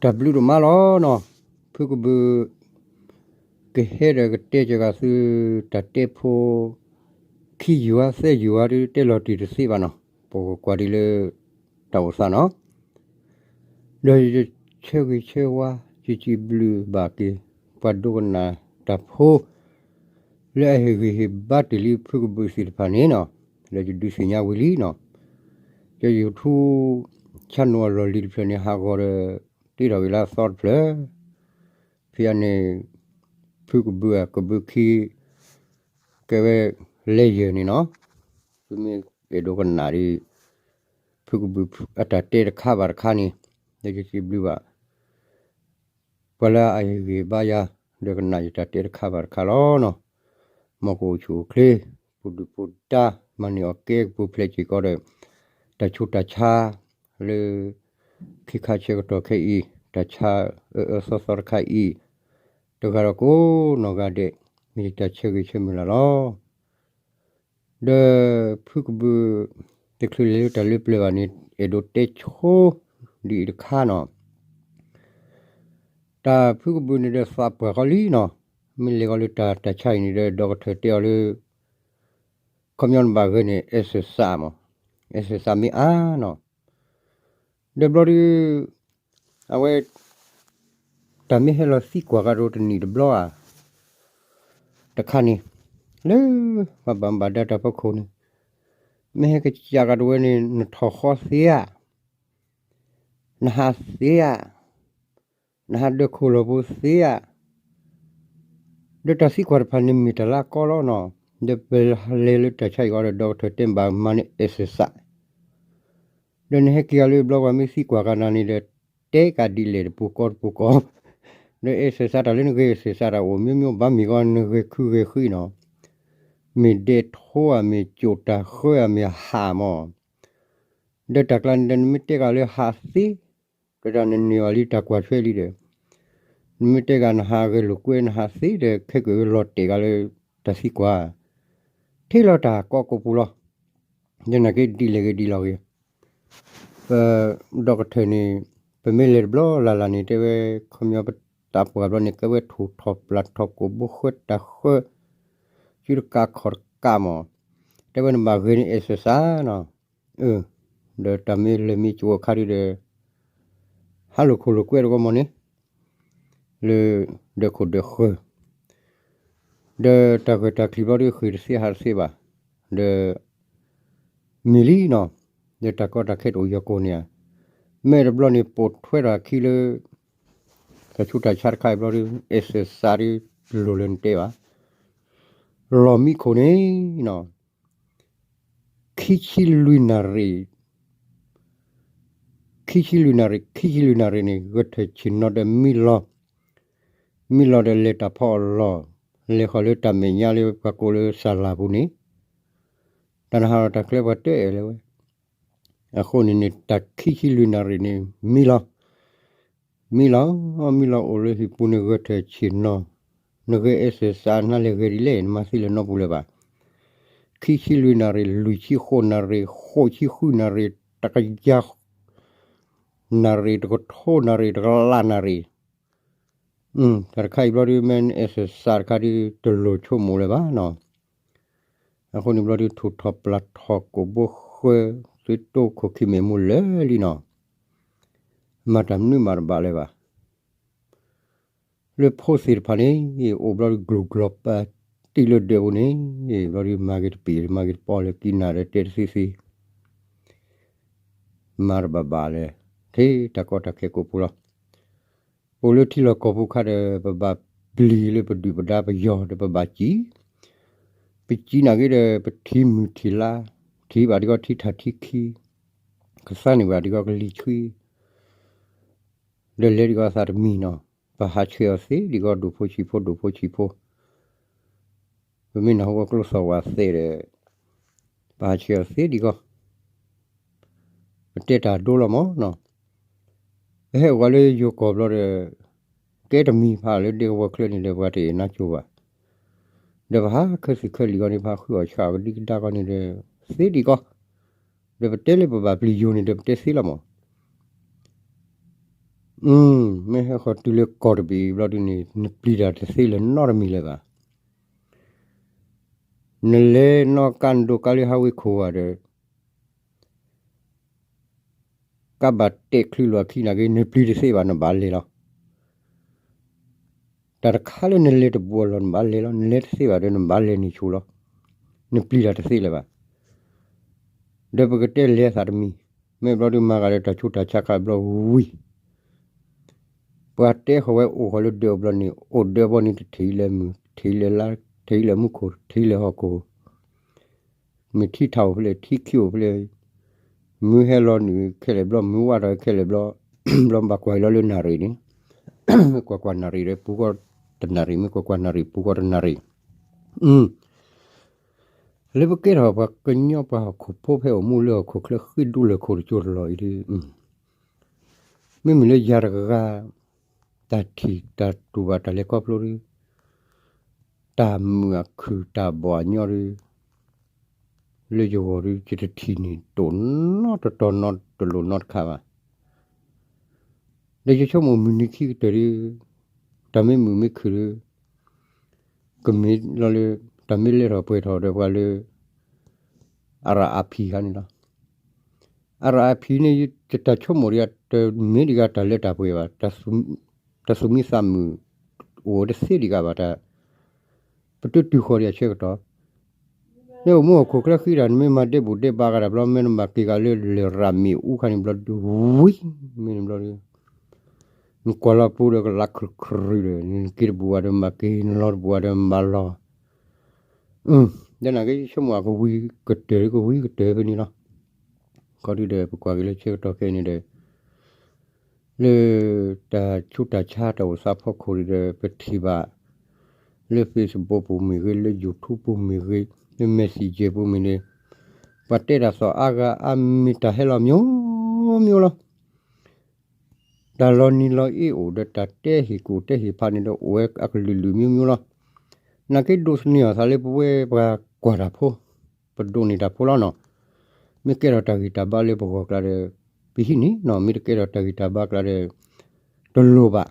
တၢ်ဘျုးဒိၣ်မးလီၤနီၤ, ဖုကဘုး ကဟဲဒီးကတဲကဂၤသု တၢ်တဲဖိ ခံယုၢ်ဝါသၢယုၢ်ဝါဒုး တဲလီၤတံၢ်တသ့ဘၣ်နီၤ, ပကကွၢ်ဒ်လၢ တၢ်အိၣ်သးနီၤ, ဒီးယဆၢဂ့ၤဆၢဝါ ယစံးဘျုးဘၣ်က့ၤ ပှၤဒိကနၣ်တၢ်ဖိ လၢအဟ့ၣ်ဂံၢ်ဟ့ၣ်ဘါတ့ၢ်လံဖုကဘုးသ့ၣ်တဖၣ်န့ၣ်နီၤ, လၢယဒုးသ့ၣ်ညါဝံၤလံနီၤ, ယ YouTube channel အလီၢ်လံၤတဖျၢၣ်န့ၣ် ဟးဂီၤဒီး တ့ထီၣ်က့ၤလၢအသီတဖျၢၣ်, ဖဲအန့ၣ် ဖုကဘုးဧါ ကဘုးခံ ကဲဝဲ လဲၤယၢၢ်န့ၣ်နီၤ, သုမ့ၢ်အဲၣ်ဒိးကနၣ်ဒ် ဖုကဘုးအတၢ်တဲတခါဘၣ်တခါန့ၣ် လၢယစံးဘျုးဘၣ် ပှၤလၢအဟ့ၣ်ဂံၢ်ဘါယၤ ဒီးကနၣ်ယတၢ်တဲတခါဘၣ်တခါလီၤနီၤ, မ်ကအိၣ်ဆူၣ်အိၣ်ချ့ ပူၤဒုၣ်ပူၤဒါ မၤန့ၢ်အီၣ်ကဲကပူၤဖျဲးစ့ၢ်ကီးဒီး တၢ်ဆူးတၢ်ဆါ လၢ ခံခါဆၢကတီၢ်ခဲအံၤ တၢ်ဆါအၢအၢသီသီတခါအံၤ တဂၤဒီးကိးနီၢ်ဂၤဒဲး မ့ၢ်ယတၢ်ဆၢဂ့ၤဆၢမုၢ်လၢ်လီၤ. ဒီးဖုကဘုး တချုးလဲၤလၢတၢ်လၢပျၢၤဘၣ်န့ၣ် အဲၣ်ဒိးတဲဆိ ဒ်အံၤတခါနီၤ, တၢ်ဖုကဘုးန့ၣ်ဒီးသးပှၢ်ဃီလံနီၤ, မ့ၢ်လဲၤဃီၤလၢတၢ်တၢ်ဆါအံၤန့ၣ်ဒီး ဒီကထၢၣ်တဲအီၤလၢ ခီပညီနဘၣ်ဂဲၤန့ၢ် exercise မး, exercise မ့ၢ်အါနီၤ, ဒီးဘျီဒုး အဝဲ တၢ်မ့ၢ်ဟဲလီၤသံကွၢ်ကဒီးတနံၣ်တဘျီဧါ တခါန့ၣ် လၢပှၤဘၣ်မူဘၣ်ဒါတၢ်ဖီခိၣ်န့ၣ် မ့ၢ်ဟဲကစၢ်ကဒီးဝဲန့ၣ် နထီၣ်ဃီသ့ဧါ, နဟးသ့ဧါ, နဟးဒၢးခိၣ်လီၢ်ပူၤသ့ဧါ, ဒီးတၢ်သံကွၢ်တဖၣ်န့ၣ်မ့ၢ်တၢ်လၢအကီလီၤနီၤ, ဒီးပလဲၤလၢတၢ်ဆါအံၤဃီဒီး ဒီကထၢၣ်တဲဘၣ်မၤန့ၢ် exercise ဒီးနဟဲက့ၤအီၤလၢဘျီပှၤမ့ၢ်သံကွၢ်ကနၤန့ၣ်ဒီး တဲကးဒ်လဲၣ်တပူၤကီတပူၤကီ, ဒီး exercise တၢ်လၢနဂဲၤ exercise တၢ်အိၣ်မျိုးမျိုး ဘၣ်မ့ၢ်ဂီၢ်နဂဲၤခုဂဲၤဃံနီၤ, မ့ၢ်ဒဲးထိဧါ မ့ၢ်ကၠိၣ်တၢ်ဃၢဧါ မ့ၢ်ဟးမး, ဒီးတၢ်ကျါန့ၣ်ဒီးနမ့ၢ်တဲကးလၢဟးသ့ ဒီးတၢ်နန့ၢ်အီၤလံတၢ်ကွၢ်ထွဲလံဒီး နမ့ၢ်တဲကးနဟးဂဲၤလိာ်ကွဲနဟးသ့ဒီး ခဲကဲလီၤတဲာ်ကးလၢတၢ်သံကွၢ် ထံၣ်လီၤတၢ်ကီကိးပူၤလီၤ. ဒီးနာ်က့ဒ်လဲၣ်ဂ့ၤဒ်လဲၣ်ဂ့ၤ ပ ဒီကထၢၣ်န့ၣ် ပမ့ၢ်လဲၤတဘျီလၢ်လၢ်န့ၣ် တဲဝဲ ခီပညီပသးပှၢ်ဘျီန့ၣ် ကဲဝဲထူၣ်ထီၣ်ပျၢ်ထီၣ်ကိာ်ဘိဃၢတၢ်ဃၢ စုတကးခီၣ်တကးမး, တဲဝဲနဘၣ်ဂဲၤန့ၢ် exercise နီၤ, ဒီးတၢ်မ့ၢ်လဲၤမ့ၢ်ကၠိအခါဒုဒီး ဟးလိာ်ခိၣ်လိာ်ကွဲတဂီၢ်မးန့ၣ် လၢဒၢးခိၣ်ဒၢးဃၢ ဒီးတၢ်ဂၢၢ်တၢ်ကျံၤဘျီဒုးဃ့ၢ်တသ့ဟးတသ့ဘၣ်, ဒီး မ့ၢ်လံနီၤ, ဒီးတၢ်ကီတၢ်ခဲတအိၣ်ယီၤကိာ်န့ၣ်ဧါ, မ့ၢ်တဘျီန့ၣ် ပိာ်ထွဲတၢ်ခံလၢ တၢ်ဆူးတၢ်ဆါတခါအံၤဘျီဒုး exercise ဒုးတလိၣ်လၢနတဲဘၣ်, လီၢ်မံခိၣ်န့ၣ်နီၤ ခံဆံလွံၢ်နၣ်ရံၣ် ခံဆံလွံၢ်နၣ်ရံၣ် ခံဆံလွံၢ်နၣ်ရံၣ်န့ၣ် ဂဲၤထၢၣ်ဆ့ၣ်နီၤဒီးမံလီၤ, မံလီၤဒီးလဲၤတၢ်ဖီအလီၢ်, လဲၤဃီၤလၢတၢ်မဲာ်ညါလၢပှၤကိးလၢစၢ်လၤပူၤန့ၣ်, တၢ်နဟးလီၤတၢ်ကျဲပှၤတအဲၣ်လၢၤဝဲ, အဃိန့ၣ်န့ၣ် တၢ်ခံဆံလွံၢ်နၣ်ရံၣ်န့ၣ် မံလီၤ, မံလီၤ, မံလီၤအိၣ်လၢဟံၣ်ပူၤန့ၣ်ဂဲၤထၢၣ်ဆ့ၣ်နီၤ, နဂဲၤ exercise နလဲၤဂဲၤဒ်လဲၣ် နမၤသံလၢၤနီတပူၤလၢၤဘၣ် ခံဆံလွံၢ်နၣ်ရံၣ် လွံၢ်ဆံဃိးနၣ်ရံၣ် ဃိးဆံဃုနၣ်ရံၣ် တကယၤနၣ်ရံၣ် တကထိနၣ်ရံၣ် တကလးနၣ်ရံၣ်, တၢ်တခါအံၤဘျီဒုး မ့ၢ် exercise တခါဒုးတလိၣ်ဆိကမိၣ်လၢၤဘၣ်နီၤ, အဃိန့ၣ်ဘျီဒုး ထူၣ်ထီၣ်ပျၢ်ထီၣ်ကိာ်ဘိဃၢ သုတိခိၣ်ခံမ့ၢ်မူလၢာ်လံနီၤ, မၤတၢ်မနုၤမၤတဘၣ်လၢၤဘၣ် လၢဖိသ့ၣ်တဖၣ်န့ၣ် အိၣ်ဘျီဒုး ကျိၤကျိၤပာ်တံၢ်လၢဒၢးပူၤန့ၣ် ဘျီဒုး မၤဂ့ၤတပံာ် မၤဂ့ၤတပီၢ်လၢကံနၤဒီးတဲတသ့သ့, မၤတဘၣ်ဘၣ်လၢၤ ထဲတၢ်ကီတၢ်ခဲကိးပူၤလီၤ. အိၣ်လၢထံလီၢ်ကီၢ်ပူၤခါဒီး ပဘၣ်ပျံၤလၢပဒုၣ်ပဒါပယီၤဒီးပဘၣ်စံၣ်, ပစံၣ်နာ်က့ဒီး ပထံမုၢ်ထံလါ, ထံၣ်ဘၣ်ဒံးကီထံထးထံခံ, ကသါန့ၢ်ဘၣ်ဒံးကီကလံၤဆှံ ဒီးလဲၤဒံးကီအသးတမံၤနီၤ, ပဟးဆှဲးအီၤသ့ဒံးကီ ဒိၣ်ဖိဆံးဖိ ဒိၣ်ဖိဆံးဖိ, ပမ့ၢ်နၢ်ဟူဝဲကျိသီၣ်ဝးသဲးဒီး ပဟးဆှဲးအီၤသ့ဒံးကီ, ပတဲတၢ်ဒိလီၤမးနီၤ, ပဟဲအိၣ်ဝဲလၢယိၤကီၢ်ဘျီဒီး ကဲတမံၤဖးလၢဒဲကဝီၤချၢန့ၣ်ဒီး ပှၤတအဲၣ်နါကၠိဘၣ်, ဒီးပဟးခဲသုးခဲလံာ်ကီန့ၣ် ပဟးဃုအီၣ်ဆှးအီၣ်ကဒံကဒါကီန့ၣ်ဒီး သ့ဒံးကီ, ဒီးပတဲလၢပဘၣ်ပျံၤယိၤန့ၣ်ဒီး ပတဲသ့လီၤမး ပ မ့ၢ်ဟဲဃီၤတုၤလၢကီၢ်တဘ့ၣ်အံၤဘျီဒုန့ၣ် နပျံၤတၢ်တသ့လၢၤနီတမံၤလၢၤဘၣ်. နလဲၤနီၢ်ကါနဒိၣ်ကါလၢဟးဝ့ၤခိၣ်ဂၤဒီး ကဘၣ်တဲာ်ချုးလိာ်အခံနာ်က့ နပျံၤတသ့ဘၣ် နဘၣ်လဲၤလီၤ. တၢ်တခါလၢနလဲၤတဘူးအလီၢ် နဘၣ်လဲၤလီၤ. နလဲၤတသ့ဘၣ်ဒီး နဘၣ်လဲၤန့ၣ်ဆိလီၤ. နပျံၤတၢ်တသ့လၢၤဘၣ်. ဒီးပကတဲလဲၤသးတမံၤ, မ့ၢ်ဘျီဒုမၤဂၤဒီးတၢ်ဆူးတၢ်ဆါခးဘျီဝံၤ ပှၤတဲဃီၤဝဲအိၣ်ဃီၤလၢဒၢးအဘျီန့ၣ် အိၣ်ဒၢးဘီန့ၣ် တထံၣ်လၢမုၢ် ထံၣ်လၢလါ ထံၣ်လၢမူခိၣ် ထံၣ်လၢဟီၣ်ခိၣ် မ့ၢ်ထံထးအိၣ်ဖဲလဲၣ် ထံခံအိၣ်ဖဲလဲၣ်, မုၢ်ဟဲလီၤနုာ်ခဲလၢာ်ဘျီ မုၢ်ဝးထီၣ်ခဲလၢာ်ဘျီ, ဘျီဘၣ်ကွၢ်လီၤလၢနၣ်ရံၣ်န့ၣ်, မ့ၢ်ကွၢ်ကွၢ်နၣ်ရံၣ်ဒီးပူၤဃီတနၣ်ရံၣ် မ့ၢ်ကွၢ်ကွၢ်နၣ်ရံၣ်ပူၤဃီတနၣ်ရံၣ်, လၢပကဲထီၣ်ပှၤကညီပှၤဟီၣ်ခိၣ်ဖိဖဲအိၣ်မူလၢဟီၣ်ခိၣ်ချၢဃံဒူလၢၢ်ခိၣ်တကၠိတလီၢ်အံၤဒီး မ့မ့ၢ်လၢယၤတဂၤ တၢ်ထံၣ်တၢ်တူၢ်ဘၣ်တၢ်လဲၤခီဖျိဒီး တၢ်မုာ်အခုၣ်တၢ်ဘီၣ်အညီဒီး လၢယဂီၢ်ဒီး ယတထံၣ်န့ၢ်တိၢ်နီတတီၤနီတလိၣ်နီတခါဘၣ်. ဒီးယဆိကမိၣ်မုၢ်နံၤခံကတၢၢ်ဒီး တၢ်မ့ၢ်မုာ်မ့ၢ်ခုၣ်ဒီး ကမ့ၢ်လီၤလၢ တၢ်မ့ၢ်လဲၤထီၣ်ပှဲၤထီၣ်ဒီးပှၤလၢ အရအဖံခါန့ၣ်လီၤ. အရအဖံန့ၣ် ယတၢ်ဆိကမိၣ်ဒံး တမ့ၢ်ဒံးဂၤတၢ်လၢတၢ်ပှဲၤဘၣ်, တၢ်သူၣ်မံသးမုာ် အိၣ်တသ့ဒံးဂၤဘၣ်တၢ်, ပတုၤတုၤဃီၤဒံးအဆၢကတီၢ် လၢအိၣ်မူဟီၣ်ခိၣ်ချၢဃံဒီး နမ့ၢ်မၤဒဲးဘူးဒဲးဘးဂၤဒၣ်ဘျီ မ့ၢ်နဘၣ်က့ၤဂၤလၢလရာ်မ့ၣ်အူခါန့ၣ်ဘျီဒုးဝံၤ မ့ၢ်န့ၣ်ဘျီဒုး နကွၢ်လီၤပူၤဒီးကလါခရူၣ်ခရူၣ်ဒီး နက့ၤတဘူးဘၣ်ဒီးမၤက့ၤ နလီၤတဘူးဘၣ်ဒီးမၤလီၤ ဒီးနာ်က့ဆိကမိၣ်အကဝံၤကတၢၢ်ကဝံၤကတၢၢ်ဖဲန့ၣ်လီၤ. ခီဒုဒီးပကွၢ်က့ၤလၢဆၢကတီၢ်ခဲအံၤန့ၣ်ဒီး လၢတၢ်ဆူးတၢ်ဆါတၢ်အိၣ်သးဖီခိၣ်ဒီး ပထံၣ်ဘၣ် လၢ Facebook ပူၤမ့ၢ်ဂ့ၤ လၢ YouTube ပူၤမ့ၢ်ဂ့ၤ လၢ Messenger ပူၤမ့ၢ်ဂ့ၤ ပှၤတဲတၢ်သီၣ်အါဂၤအါမံၤ တၢ်ဟဲလီၤ မျိုးမျိုး လီၤ. တၢ်လီၤနံၤလီၤအ့အိၣ်ဒီး တၢ်တဲဟ့ၣ်ကူၣ်တဲဟ့ၣ်ဖးန့ၣ်ဒီး အိၣ်ဝဲအကလုာ်လုာ် မျိုးမျိုး လီၤ. နာ်က့ဒိးသန့ၤအီၤသးလၢပဝဲပှၤကွၢ်တၢ်ဖိ ပဒိးန့ၢ်တၢ်ဖိလီၤနီၤ. မ့ၢ်ကဲထီၣ်တၢ်ဂံၢ်တၢ်ဘါလၢပဂီၢ်ကျါဒီး ပဟံးန့ၢ်နီၤ, မ့ၢ်တကဲထီၣ်တၢ်ဂံၢ်တၢ်ဘါကျါဒီး တလိၣ်ဘၣ်.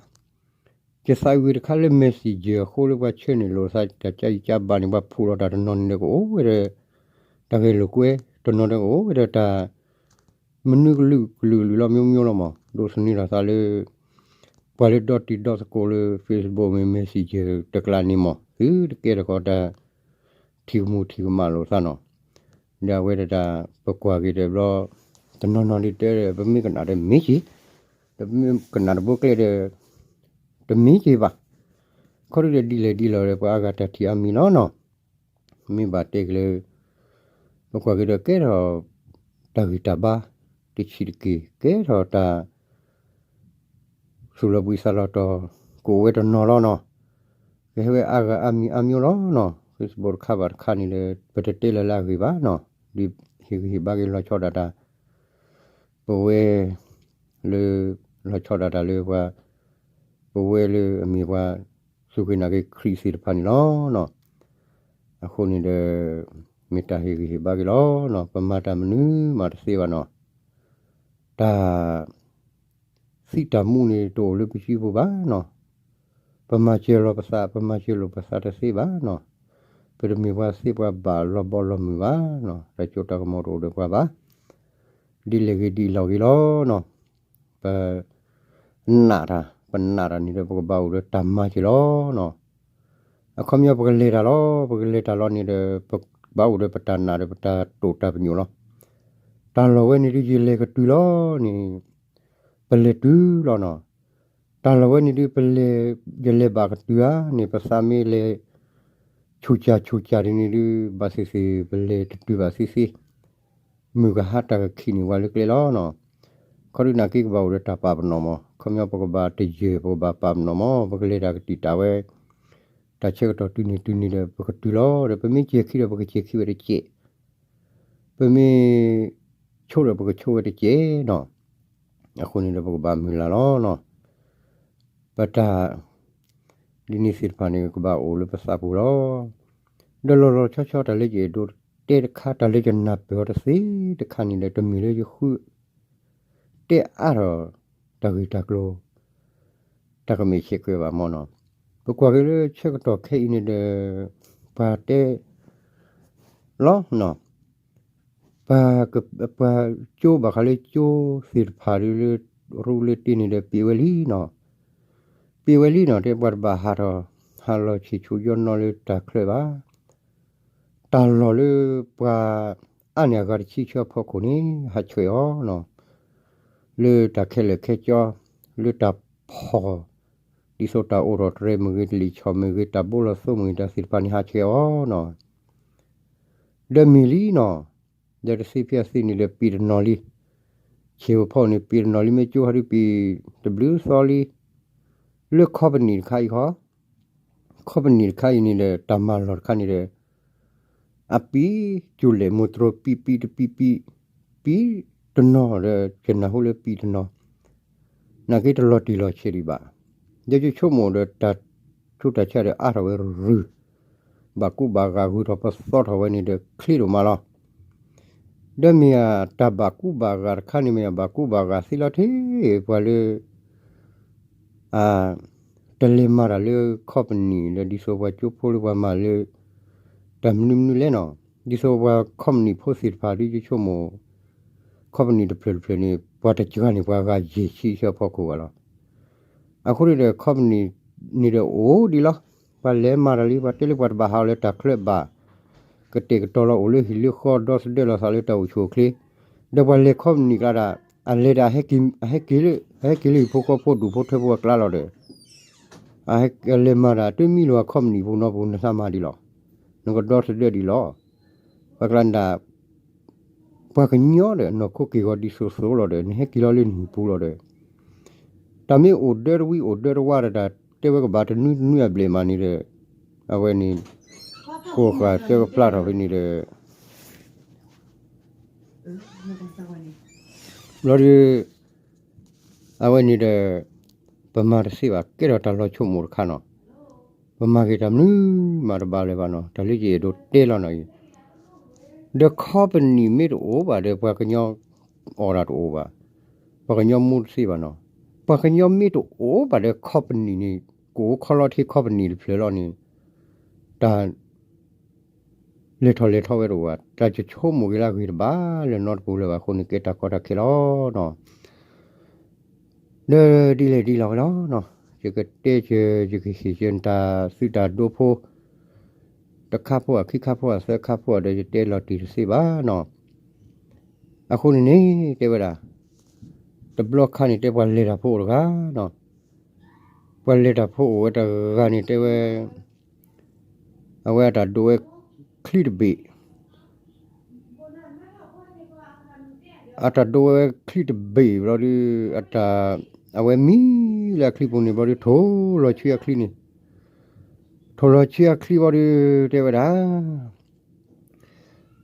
ယသးဝံၤတခါလၢ Messenger အဃိလၢပှၤဆှၢန့ၢ်လိာ်သး တၢ်ကၢ်အံၤကၢ်ဘါန့ၣ် ပှၤဖှိၣ်လီၤတၢ်တနီၤန့ၣ်ဒီး ကအိၣ်ဝဲဒီး တၢ်ဂဲၤလိာ်ကွဲ တနီၤဒီးကအိၣ်ဝဲဒီးတၢ် မနုၤကလုာ်ကလုာ်ကလုာ်လီၤ မျိုးမျိုး လီၤမး. ဒိးသန့ၤထီၣ်သးလၢ ပှၤလၢဒီတံၤဒီသကိးလၢ Facebook မ့ၢ် Messenger တကျါန့ၣ်မး သုတကဲထီၣ်ကီးတၢ် ထံၣ်ကမူၣ်ထံၣ်ကမၣ်လိာ်သးနီၤ. ဒီးအဝဲဒၣ်တၢ် ပကွၢ်က့ၤဒီးဘျီ တနီၤနီၤဒ်တဲဒီး ပမ့ၢ်ကနၣ်ဒီးမ့ၢ်က့ၤ, ဒီးပမ့ၢ်ကနၣ်တဘိကျဲဒီး တမ့ၢ်က့ၤဘၣ်. ခီဒုဒီးဒ်လဲၣ်ဒ်လဲၣ်ဒီး ပှၤအါဂၤတၢ်ထံၣ်အါမံၤလီၤနီၤ. မ့ၢ်ဘၣ်တဲက့ၤလၢ ပကွၢ်က့ၤဒီးကဲထီၣ် တၢ်ဂံၢ်တၢ်ဘါ တဆံးတက့ၢ် ကဲထီၣ်တၢ် သူၣ်လီၤဘှံးသးလီၤတီၤ ကအိၣ်ဝဲတနီၤလီၤနီၤ. ကဟဲဝဲအါဂၤအါမံၤအါမျိုးလီၤနီၤ. Facebook တခါဘၣ်တခါန့ၣ်ဒီး ပတတဲလၢၤလၢအဂ့ၢ်ဘၣ်နီၤ. ဒ်ဟ့ၣ်ဂံၢ်ဟ့ၣ်ဘါက့ၤလီၤဆီဒၣ်တၢ် ပဝဲ လၢ လီၤဆီဒၣ်တၢ်လၢပှၤ ပဝဲလၢအမ့ၢ်ပှၤ စူၢ်က့ၤနာ်က့ၤခရံာ်သ့ၣ်တဖၣ်န့ၣ်လီၤနီၤ. အဃိန့ၣ်ဒီး မ့ၢ်တၢ်ဟ့ၣ်ဂံၢ်ဟ့ၣ်ဘါက့ၤလီၤနီၤ. ပမၤတၢ်မနုၤမးတသ့ဘၣ်နီၤ. တၢ် သံတၢ်မူန့ၣ် တအိၣ်လၢပစုပူၤဘၣ်နီၤ. ပမၤစၢၤလီၤပသး ပမၤစၢၤလိာ်ပသးတသ့ဘၣ်နီၤ. ပတမ့ၢ်ပှၤသ့ပှၤဘၣ်လီၤဘီလီၤမုၢ်ဘၣ်နီၤ. တၢ်စိတၢ်ကမီၤတအိၣ်ဒီးပှၤဘၣ်. ဒ်လဲၣ်ဂ့ၤဒ်လဲၣ်ဂ့ၤလီၤနီၤ. ပ နာ်တၢ် ပနာ်တၢ်န့ၣ်ဒီး ပကဘၣ်အိၣ်ဒီးတၢ်မၤစၢၤလီၤနီၤ. အခီပညီပကလဲၤတၢ်လီၤ ပကလဲၤတၢ်လီၤန့ၣ်ဒီး ပဘၣ်အိၣ်ဒီးပတၢ်နာ်ဒီးပတၢ်တိာ်တၢ်ပညိၣ်လီၤ. တၢ်လီၢ်ဝဲန့ၣ်ဒုးယလဲၤကတုၤလီၤန့ၣ် ပလဲၤတုၤလီၤနီၤ. တၢ်လီၢ်ဝဲန့ၣ်ဒုး ပလဲၤ ယလဲၤဘၣ်ကတုၤဧါန့ၣ် ပသးမ့ၢ်လဲၤ ဆူၣ်ကၢ်ဆူၣ်ကၢ်ဒ်န့ၣ်ဒုး ဘၣ်သ့ၣ်သ့ၣ် ပလဲၤတတုၤဘၣ်သ့သ့ မုၢ်ကဟါတၢ်ကခံးန့ၢ်ဝဲလၢကျဲလီၤနီၤ. ခီဒုးနာ်က့ကဘၣ်အိၣ်ဒီးတၢ်ပာ်ပနီၣ်မး ခီပညီပကဘၣ်တယၢၢ် ပကဘၣ်ပာ်ပနီၣ်မး ပကလဲၤတၢ်ကတံာ်တာ်ဝဲ တၢ်ဆၢကတီၢ်တုၤန့ၣ်တုၤန့ၣ်ဒီး ပကတုၤလီၤဒီး ပမ့ၢ်စဲၤခံဒီး ပကစဲၤခံဝဲတစဲး ပမ့ၢ်ဆိဒီး ပကဆိဝဲတစဲးနီၤ. အဃိန့ၣ်ဒီး ပကဘၣ်မုၢ်လၢ်လီၤနီၤ. ပတၢ် ဒ်န့ၣ်သ့ၣ်တဖၣ်န့ၣ် ကဘၣ်အိၣ်လၢပသးပူၤလီၤ. ဒီးလီၤလီၤဆီဆီတၢ်လၢယအဲၣ်ဒိးတဲတခါ တၢ်လၢယနၢ်ပၢၢ်အီၤတသ့တခါန့ၣ်ဒီး တမ့ၢ်လၢယဃု တဲအါထီၣ် တၢ်ဂ့ၢ်တၢ်ကျိၤ တၢ်ကမ့ၢ်ဆဲးကွဲးဘၣ်မ့ၢ်နီၤ, ပကွၢ်က့ၤလၢဆၢကတီၢ်ခဲအံၤန့ၣ်ဒီး ပှၤတဲ လီၤနီၤ, ပှၤက ပှၤကၠိဘၣ်ဃးလၢကၠိသ့ၣ်တဖၣ်ဒ်လၢ ရူလၢတ့န့ၣ်ဒီး ပ့ၤဝဲလံနီၤ, ပ့ၤဝဲလံနီၤ, တဲပှၤတဘၣ်ဟးထီၣ် ဟးလီၤဆံးဆူၣ်ယီၢ်နီၢ်လၢတၢ်ချၢဘၣ်, တၢ်လီၢ်လၢပှၤအါန့ၢ်အဂၤတဆံဆၢအဖီခိၣ်န့ၣ် ဟးဆှဲးအီၤနီၤ, လၢတၢ်ခဲလၢာ်ခဲကၠီ လၢတၢ်ဖီၣ် ဒ်သိးတၢ်အိၣ်ထီၣ်တြဲၤမ့ၢ်ဂ့ၤ တလံာ်ဆီၣ်မ့ၢ်ဂ့ၤ တၢ်ဘိလီၤသိမ့ၢ်ဂ့ၤ တၢ်သ့ၣ်တဖၣ်န့ၣ် ဟးဆှဲးအီၤနီၤ, ဒီးမ့ၢ်လံနီၤ, ဒီးတသ့ဖဲအသ့န့ၣ်ဒီး ပ့ၤတနီၤလံ, ဆဲးဖိဖီန့ၣ် ပ့ၤတနီၤလံ မ့ၢ်ကၠိဟီဒုးပ့ၤတဘျုးသီလံ, လၢခီပနံၣ်တခါအံၤဃီ ခီပနံၣ်တခါအံၤန့ၣ်ဒီး တၢ်မၤလီၢ်တခါန့ၣ်ဒီး အပံၤကၠိလဲၣ်မိၢ်တြီပံၤပံၤတပံၤပံၤ ပံၤတနီၤဒီး ကနၢ်ဟူလၢပံၤတနီၤ, နာ်က့တလီၤတံၢ်လီၤဆဲးဒံးဘၣ်, ဒီးယဆိကမိၣ်ဒီးတၢ်ဆိတၢ်ဆါဒီးအါထီၣ်ဝဲရုၢ်, ဘၣ်ကူဘၣ်ဂာ်ဂုၤထီၣ်ပသီထီၣ်ဝဲန့ၣ်ဒီးချ့ဒိၣ်မးလီၤ. ဒီးမ့ၢ်အတၢ်ဘၣ်ကူဘၣ်ဂာ်တခါန့ၣ် မ့ၢ်အဘၣ်ကူဘၣ်ဂာ်သ့လီၤတ့ၢ် ပှၤလၢ အ တလဲၤမၤတၢ်လၢခီပနံၣ်လၢ ဒ်သိးပှၤကၠိဖိလၢပှၤမၤလၢ တၢ်မနုၤမနုၤလဲၣ်နီၤ, ဒ်သိးပှၤခီပနံၣ်ဖိသ့ၣ်တဖၣ်ဒ်ယဆိကမိၣ် ခီပနံၣ်တဖျၢၣ်တဖျၢၣ်န့ၣ် ပှၤတစှၤန့ၣ် ပှၤဂၤယဲၢ်ဆံဆၢဖီခိၣ်ဘၣ်လီၤ. အဃိန့ၣ်ဒီး ခီပနံၣ်န့ၣ်ဒီးအိၣ်ဒံးလီၤ. ပှၤလဲၤမၤတၢ်လံ ပှၤတဲလၢပှၤတဘၣ်ဟးအီၤလၢတၢ်ချၢဘၣ်, ကတဲာ်ကတီၤလီၤအိၣ်လၢဟံၣ်လၢဃီ ဒီသဒၢလီၤသးလၢတၢ်အိၣ်ဆူၣ်အိၣ်ချ့, ဒီးပှၤလဲၤခီပနံၣ်ကျါဒၣ် အလဲၤဒၣ် အဟဲက့ၤလၢ အဟဲက့ၤလၢဟံၣ်ဖိဃီဖိဒူၣ်ဖိထၢဖိအကျါလီၤဒီး အလဲၤမၤဒၣ် တမံၤလၢၤခီပနံၣ်ဖိနီၢ်ပူၤ နသးမၤဒံးလီၤ. နကဒီသဒၢဒံးလီၤ. ပှၤကျါဒၣ် ပှၤကညီဒီး နီၢ်ခိက့ၢ်ဂီၤဒ်သိးသိးလီၤဒီး နဟဲက့ၤလီၤလၢနဟံၣ်ပူၤလီၤဒီး တၢ်မ့ၢ်အိၣ်ဒၢတဝံၤအိၣ်ဒၢတဝါဒီး တဲဝဲကဘၣ်တနွံတနွံအဘျဲၣ်မးန့ၣ်ဒီး အဝဲန့ၣ် ကိၢ်ဃာ်ဆၢကဖျါထီၣ်ဖဲန့ၣ်ဒီး ဘျီဒီး အဝဲန့ၣ်ဒီး ပမၤတသ့ဘၣ် ကဲထီၣ်တၢ်လီၤဆိကမိၣ်တခါနီၤ. ပမၤက့ၤတၢ်မနုၤမးတဘၣ်လၢၤဘၣ်နီၤ တၢ်လၢယအဲၣ်ဒိးတဲလီၤနီၤအံၤ ဒီးခီပနံၣ်မ့ၢ်တအိၣ်ဘၣ်ဒီး ပှၤကညီအီၣ်တၢ်တအိၣ်ဘၣ်, ပှၤကညီမူတသ့ဘၣ်နီၤ. ပှၤကညီမ့ၢ်တအိၣ်ဘၣ်ဒီး ခီပနံၣ်န့ၣ် ကအိၣ်ခီလီၤထံခီပနံၣ်တဖျၢၣ်လီၤန့ၣ် တၢ် လဲၤထီၣ်လဲၤထီဝဲတအိၣ်ဘၣ်, တၢ်ဆိကမိၣ်က့ၤလၢအဂ့ၤတဘၣ်လၢၤနီတပူၤလၢၤဘၣ် အဃိန့ၣ်ကဲတၢ်ကီတၢ်ခဲလီၤနီၤ. ဒီးဒ်လဲၣ်ဒ်လဲၣ်ဂ့ၤလီၤနီၤ, ယကတဲကၢၤ ယကဟ့ၣ်ကၢၤ နတၢ်သုတၢ်ဒိဖိ တခါဖိဧါ ခံခါဖိဧါ သၢခါဖိဧါ ဒီးယတဲလီၤတံၢ်တသ့ဘၣ်နီၤ. အဃိန့ၣ်န့ၣ် တဲဝဲဒၣ် တဘျီခါန့ၣ် တဲပှၤလဲၤတၢ်ဖိအိၣ်တဂၤနီၤ, ပှၤလဲၤတၢ်ဖိအိၣ်ဝဲတဂၤန့ၣ် တဲဝဲ အဝဲအတၢ်ဒိးဝဲချံတဘ့ၣ် အတၢ်ဒိးဝဲချံတဘ့ၣ်ဘျီဒီး အတၢ် အဝဲမံလၢအချံပူၤန့ၣ်ဘျီဒီး ထိၣ်လီၤဆံအချံန့ၣ်, ထိၣ်လီၤဆံအချံဘျီဒီး တဲဝဲဒၣ်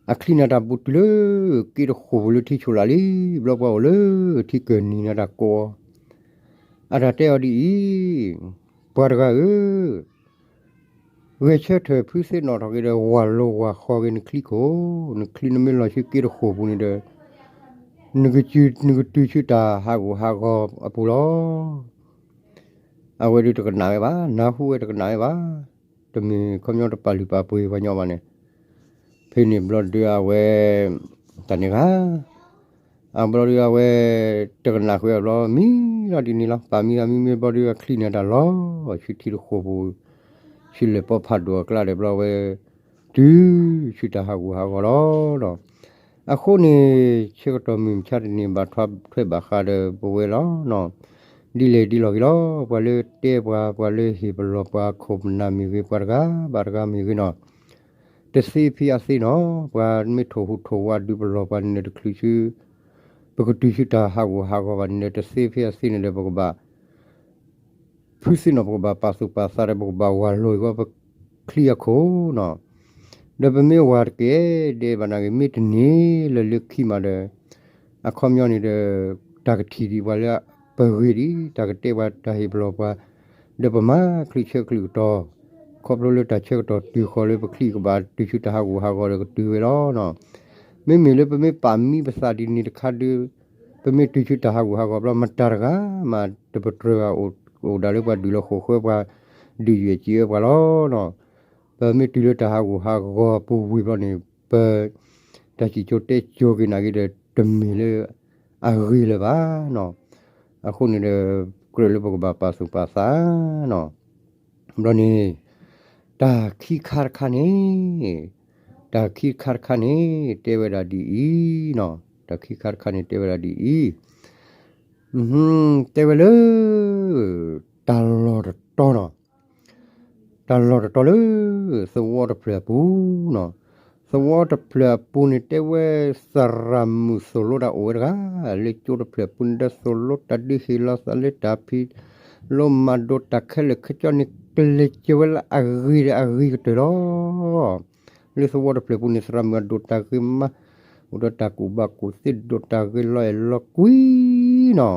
အချံန့ၣ်တၢ်ဘူးတုၤလၢ က့တဃိာ်ပူၤလၢထံဆိၣ်လာ်လံ, ဘျီပှၤအိၣ်လၢထံကၢၢ်နံၤန့ၣ်တၢ်ကိးအီၤ, အတၢ်တဲအီၤဒ်အံၤ, ပှၤတဂၤဧၢ ဂဲၤဆၢထၢၣ်ဖုသ့ၣ်နီၣ်ထီၣ်က့ၤဒီး ဝၢ်လိာ်ဝၢ်ဃီက့ၤနချံခိၣ်, နချံနမ့ၢ်လီၤဆံက့တဃိာ်ပူၤန့ၣ်ဒီး နကတုၤဆူတၢ်ဟးဂူာ်ဟးဂီၤအပူၤလီၤ. အဝဲဒုးတကနၣ်ဝဲဘၣ်, နၢ်ဟူဝဲတကနၣ်ဝဲဘၣ်, တမ့ၢ်ခီပညီတပာ်လုၢ်ပာ်ပှ့ၤပှၤညီဘၣ်န့ၣ်, ဖဲန့ၣ်ဘျီဒီးအဝဲ တၢ်န့ၣ်ဂ့ၤ အဘျီဒီးအဝဲ တကနၣ်ဃုာ်အဘျီ မံလီၤဒ်န့ၣ်လီၤ. ပာ်မံလီၤ မံမ့ၢ်ဘျီဒီး အချံန့ၣ်တၢ်လီၤဆံထံတဃိာ်ပူၤ, ဆံလၢာ်ပီဖးဒိၣ်အကျါဒီး ဘျီအဝဲ တုၤဆူတၢ်ဟးဂူာ်ဟးဂီၤလီၤ. အဃိန့ၣ် ဆၢကတီၢ်မုၢ်မဆါတနံၤ ဘၣ်ထွဲဘၣ်ဃးဒီးပဝဲလီၤ. ဒ်လဲၣ်ဒ်လဲၣ်ဂ့ၤလီၤ, ပှၤလၢတဲပှၤ, ပှၤလၢဟ့ၣ်ပလီၢ်ပှၤ ခိၣ်ပနၢ်မ့ၢ်ဂ့ၤ, ပှၤတဂၤဘၣ်တဂၤမ့ၢ်ဂ့ၤနီၤ, တသ့ဖဲအသ့နီၤ, ပှၤမ့ၢ်ထိၣ်ဟူးထိၣ်ဝးဒုးပလီၢ်ပှၤန့ၣ်ဒီး တချုးဆူ ပကတုၤဆူတၢ်ဟးဂူာ်ဟးဂီၤဘၣ်န့ၣ်ဒီး တသ့ဖဲအသ့န့ၣ်ဒီး ပကဘၣ် ဖုသ့ၣ်နီၣ် ပကဘၣ်ပာ်သူၣ်ပာ်သးဒီး ပကဘၣ်ဝၢ်လိာ်အီၤပချံအခိၣ်နီၤ, ဒီးပမ့ၢ်ဝၢ်တကဲဒဲးဘၣ်နာ်က့ မ့ၢ်တန့ၢ်လၢၤလၢခံမးဒီး အခီပညီန့ၣ်ဒီး တၢ်ကထံၣ်ဒံးပှၤလၢပဂ့ၤဒံး တၢ်ကတဲပှၤ တၢ်ဟ့ၣ်ပလီၢ်ပှၤ, ဒီးပမၤချုးဆၢချုးကတီၢ်, ခီဖျိလၢတၢ်ဆၢကတီၢ်တုၤဃီၤလၢပချံကဘၣ်တုၤဆူတၢ်ဟးဂူာ်ဟးဂီၤဒီးကတုၤဝဲလီၤ. မ့မ့ၢ်လၢပမ့ၢ်ပာ်မံပသးဒ်န့ၣ်တခါဒီး ပမ့ၢ်တုၤဆူတၢ်ဟးဂူာ်ဟးဂီၤဘျီ မတၤတဂၤမးတပတြၢၤဘၣ်အိၣ် အိၣ်ဒၣ်လၢပှၤဒုးလီၤဃိာ်ဃၢပှၤ ဒုးယွဲၢ်စံးအၢပှၤလီၤနီၤ. ပမ့ၢ်တုၤလၢတၢ်ဟးဂူာ်ဟးဂီၤအပူၤဝံၤဘျီန့ၣ် ပ တၢ်စံၣ်စိၤတဲစိၤက့ၤနာ်က့ၤဒီး တမ့ၢ်လၢအဂ့ၤလၢၤဘၣ်နီၤ. အဃိန့ၣ်ဒီး ကြၢးလၢပကဘၣ်ပာ်သူၣ်ပာ်သးနီၤ. ဘျီန့ၣ် တၢ်ခံခါတခါန့ၣ်, တၢ်ခံခါတခါန့ၣ် တဲဝဲဒၣ်ဒ်အံၤနီၤ. တၢ်ခံခါတခါန့ၣ် တဲဝဲဒၣ်ဒ်အံၤ, တဲဝဲလၢ တၢ်လီၢ်တတီၤနီၤ. တၢ်လီၢ်တတီၤလၢ သဝီတဖျၢၣ်အပူၤနီၤ. သဝီတဖျၢၣ်အပူၤန့ၣ် တဲဝဲသရၣ်မုၣ်သိၣ်လိတၢ်အိၣ်ဝဲတဂၤ လၢကၠိတဖျၢၣ်အပူၤန့ၣ်ဒီး သိၣ်လိတၢ်ဒုးဟ့ၣ်လီၤသးလၢတၢ်ဖံးလိမၤဒိးတၢ်ခဲလၢာ်ခဲဆ့န့ၣ် ကျဲၤစၢၤဝဲလၢအဂ့ၤဒီးအဂ့ၤကတၢၢ်လီၤ. လၢသဝီတဖျၢၣ်ပူၤန့ၣ် သရၣ်မုၣ်အဒိးတၢ်ဂ့ၤမး, အိၣ်ဒီးတၢ်ကူၣ်ဘၣ်ကူၣ်သ့ ဒိးတၢ်ဂ့ၤလီၤအဲၣ်လီၤကွံနီၤ.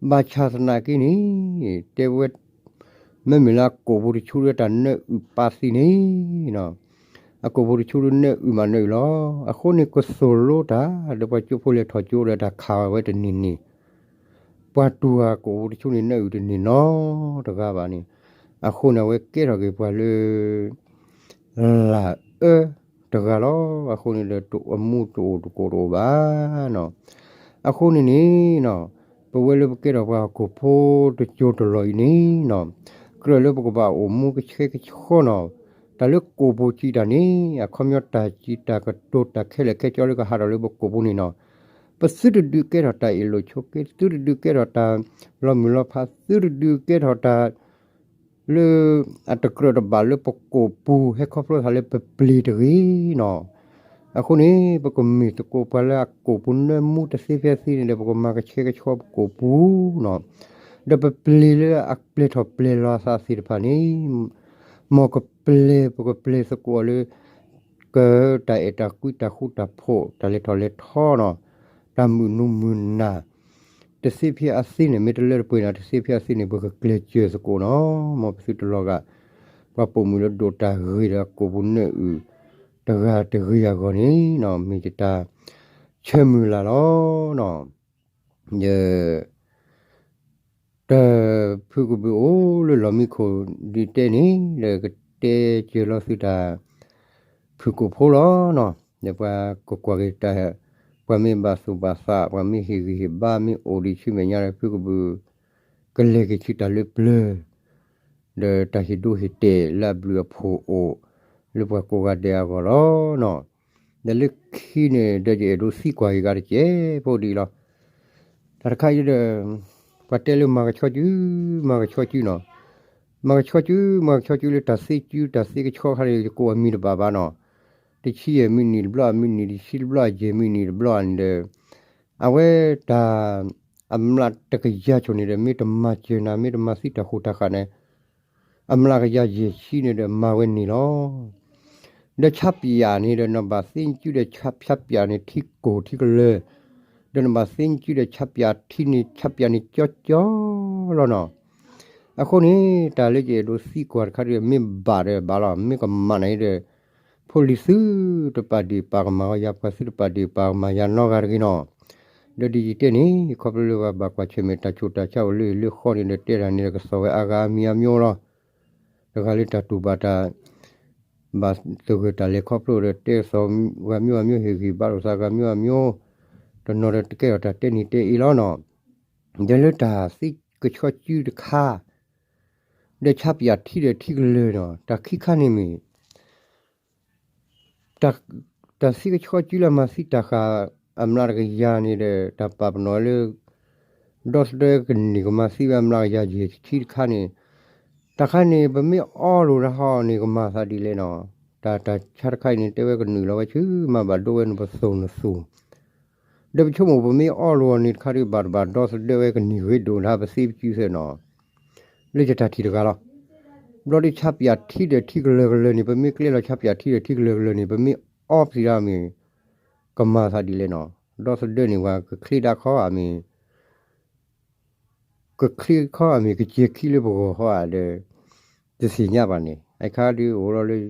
ဘၣ်ဆၣ်သနာ်က့န့ၣ် တဲဝဲ မ့မ့ၢ်လၢအကိာ်ပူၤတဆူလၢတၢ်နၢအုၣ်ပာ်သံန့ၣ်နီၤ, အကိာ်ပူၤတဆူလၢနၢအုၣ်မးနၢအုၣ်လီၤ. အဃိန့ၣ် ကသိၣ်လိတၢ် ဒီးပှၤကၠိဖိလဲၤထီၣ်ကၠိဒီးတၢ်ခးဝဲတန့ၢ်န့ၣ်, ပှၤတူၢ်အကိာ်ပူၤတဆူန့ၣ် နၢအုၣ်တန့ၢ်နီတဂၤဘၣ်န့ၣ်, အဃိန့ၣ် အဝဲကဲထီၣ်က့ၤပှၤလၢ လၢအၢတဂၤလီၤ. အဃိန့ၣ်ဒီး အမူတအိၣ်တကိးတအိၣ်ဘၣ်နီၤ. အဃိန့ၣ်န့ၣ်နီၤ, ပဝဲလၢပကဲထီၣ်ပှၤဟီၣ်ခိၣ်ဖိတစိၤတလီၢ်အံၤန့ၣ်နီၤ, ကြၢးလၢပကဘၣ်အိၣ်မူကဆှဲကဆှီနီၤ. တၢ်လၢကိာ်ပူၤစံးတၢ်န့ၣ် အခီပညီတၢ်စံးတၢ်ကတိၤတၢ်ခဲလၢာ်ခဲဆ့လၢကဟးထီၣ်လၢပကိာ်ပူၤန့ၣ်နီၤ, ပသုတဒုးကဲထီၣ်တၢ်အ့ၣ်လိာ်ဆိးက့, သုတဒုးကဲထီၣ်တၢ်လီၤမုၢ်လီၤဖး, သုတဒုးကဲထီၣ်တၢ် လၢအတကြၢးတဘၣ်လၢပကိာ်ပူၤ ဟဲခီဖျိသးလၢပပျ့ၤတဂ့ၤနီၤ. အဃိန့ၣ် ပကမ့ၢ်သကိးပှၤလၢအကိာ်ပူၤနၢမူတသ့ဖဲသ့န့ၣ်ဒီး ပကမၤကဆှဲကဆှီပကိာ်ပူၤနီၤ, ဒီးပပျ့ၤလၢအပျဲၢ်ထီၣ်ပျဲၢ်လီၤအသးသ့ၣ်တဖၣ်န့ၣ် မ်ကပျဲၢ် ပကပျဲၢ်သကိးအီၤလၢ ကတၢ်အဲၣ်တၢ်ကွံတၢ်ဃူတၢ်ဖိး တၢ်လဲၤထီၣ်လဲၤထီနီၤ, တၢ်မုာ်နူၤမုာ်နၢ် တသ့ဖဲအသ့န့ၣ် မ့ၢ်တလၢတပှဲၤန့ၣ် တသ့ဖဲအသ့န့ၣ် ပကကျဲၤစၢၤသကိးနီၤ. မ်ပသုတလီၤဂာ် ပှၤပိာ်မုၣ်လၢဒိးတၢ်ဂ့ၤဒီးအကိာ်ပူၤနၢအုၣ် တဂၤတဂ့ၤအဂီၢ်န့ၣ်နီၤ, မ့ၢ်ယတၢ်ဆၢမုၢ်လၢ်လီၤနီၤ. ယ တၢ်ဖုၣ်ကဘုၣ်အိၣ်လၢလီၢ်မံခိၣ်ဒ်တဲန့ၣ် ဒီးကတဲစၢၤလီၤသုတၢ် ဖုၣ်ကိာ်ဖိလီၤနီၤ. ဒီးပှၤကကွၢ်က့ၤတၢ် ပှၤမ့ၢ်ဘၣ်သူၣ်ဘၣ်သး ပှၤမ့ၢ်ဟ့ၣ်ဂံၢ်ဟ့ၣ်ဘါ မ့ၢ်အိၣ်ဒံးဆူမဲာ်ညါဒီး ဖုၣ်ကဘုၣ် ကလဲၤက့ၤဆူတၢ်လၢပျၢၤ ဒီးတၢ်ဟ့ၣ်ဒိဟ့ၣ်တဲာ်လၢအဘျုးအဖှိၣ်အိၣ် လၢပှၤကိးဂၤဒဲးအဂီၢ်လီၤနီၤ. ဒီးလၢခံန့ၣ်ဒီး ယအဲၣ်ဒိးသံကွၢ်က့ၤဂၤတက့ၢ် ဖိဒံးလီၤ. တၢ်တခါအံၤဒီး ပှၤတဲလၢမၤကဆှီစု မၤကဆှီစုနီၤ. မၤကဆှီစု မၤကဆှီစုလၢတၢ်သ့စု တၢ်သ့ကဆှီခါန့ၣ် ယကိးအမံၤတဘၣ်ဘၣ်နီၤ. တဆံယဲၢ်မံးနံးတဘျီ အမံးနံး တဆံတဘျီ အယဲၢ်မံးနံးတဘျီန့ၣ်ဒီး အဝဲတၢ် အမျးတကယၤဆိၣ်န့ၣ်ဒီး မ့ၢ်တမၤစၢၤနၤ မ့ၢ်တမၤသံတၢ်ဃိၣ်တၢ်ဃးန့ၣ် အမျးကယၤယဲၢ်ဆံန့ၣ်ဒီး မၤဝဲန့ၣ်လီၤ. ဒီးဆါပၠးန့ၣ်ဒီး နဘၣ်သ့စုဒီး ဆါပၠးန့ၣ် ထံကိၢ်ထံကလၢာ်, ဒီးနဘၣ်သ့စုဒီး ဆါပၠးထံန့ၣ် ဆါပၠးန့ၣ်ကၠီကၠီလီၤနီၤ. အဃိန့ၣ် တၢ်လၢယအဲၣ်ဒိးသံကွၢ်တခါဒီး မ့ၢ်ဘၣ်ဒီးဘၣ်လီၤ, မ့ၢ်ကမၣ်န့ၣ်ဒီး ဖိလံၤသုတပာ်ဒ့ၣ်ပာ်ကမၣ်အီၤယၤ, ပှၤသုတပာ်ဒ့ၣ်ပာ်ကမၣ်ယၤနီတဂၤတဂ့ၤနီၤ. ဒီးဒ်ယတဲန့ၣ် ခီဖျိလၢပှၤဘၣ်ကွၢ်ဆၢၣ်မဲာ်တၢ်ဆိၣ်တၢ်ဆါအိၣ်လၢဟံၣ်လၢဃီန့ၣ်ဒီး တဲတၢ်န့ၣ်ဒီး ကသီၣ်ဝဲအါဂၤအါမံၤအါမံၤလီၤ. တဂၤလၢတၢ်တူၢ်ဘၣ်တၢ် ဘၣ်သဂၢၢ်တၢ်လဲၤခီဖျိဒီး တဲကသီၣ်ဂၤမံၤဂၤမံၤ ဟ့ၣ်ဂံၢ်ဘါလိာ်သးဂၤမံၤဂၤမံၤ, တနီၤဒီးတကဲထီၣ်တၢ်တဲနံၤတဲအ့လီၤနီၤ. ဒီးလၢတၢ်သ့ကဆှီစုတခါ ဒီးဆါပၠးထံဒီးထံကလၢာ်နီၤ, တၢ်ခံခါန့ၣ်မ့ၢ် တၢ်သ့ကဆှီစုလၢမၤသံတၢ်ဃာ် အမျးတကယၤန့ၣ်ဒီး တၢ်ပာ်ပနီၣ်လၢ ဒီသဒၢကန့ၢ်ကမၤသံဝဲအမျးကယၤယဲၢ်ဆံတခါန့ၣ်, တၢ်ခါန့ၣ် ပမ့ၢ်အီလိာ်တၢ်ဟီန့ၣ် ကမၤသးဒ်လဲၣ်နီၤ. တၢ်တၢ်ဆါတခါအံၤန့ၣ် တဲဝဲကနုာ်လီၤဝဲဆူ မၤဘၣ်ဒိဝဲနပသိၣ်နသူၣ် ဒီးပဆိကမိၣ်ပမ့ၢ်အီလိာ်အီၤန့ၣ်တခါဒီး ဘၣ်တဘၣ်ဒီသဒၢဝဲကန့ၢ်ဂ့ၤဒိၣ်တၢ်ပသ့ပစုသ့ၣ်နီၤ, လၢယတၢ်ထံၣ်တဂၤလီၤ. ဘျီဒီးဆါပၠးထံဒီးထံကလၢာ်ကလၢာ်န့ၣ် ပမ့ၢ်ကျဲလီၤဆါပၠးထံဒီးထံကလၢာ်ကလၢာ်န့ၣ် ပမ့ၢ်အီပသံဒၣ်မ့ၢ် ကမၤသးဒ်လဲၣ်နီၤ. ဒီသဒၢန့ၣ် ပှၤကချ့ဒၣ်ခီဧါမ့ၢ် ကချ့ခီဧါမ့ၢ် ကစဲၤခံလၢပဂီၢ်ခီဧါဒီး တသ့ၣ်ညါဘၣ်န့ၣ် အခါဒုးအိၣ်လီၤ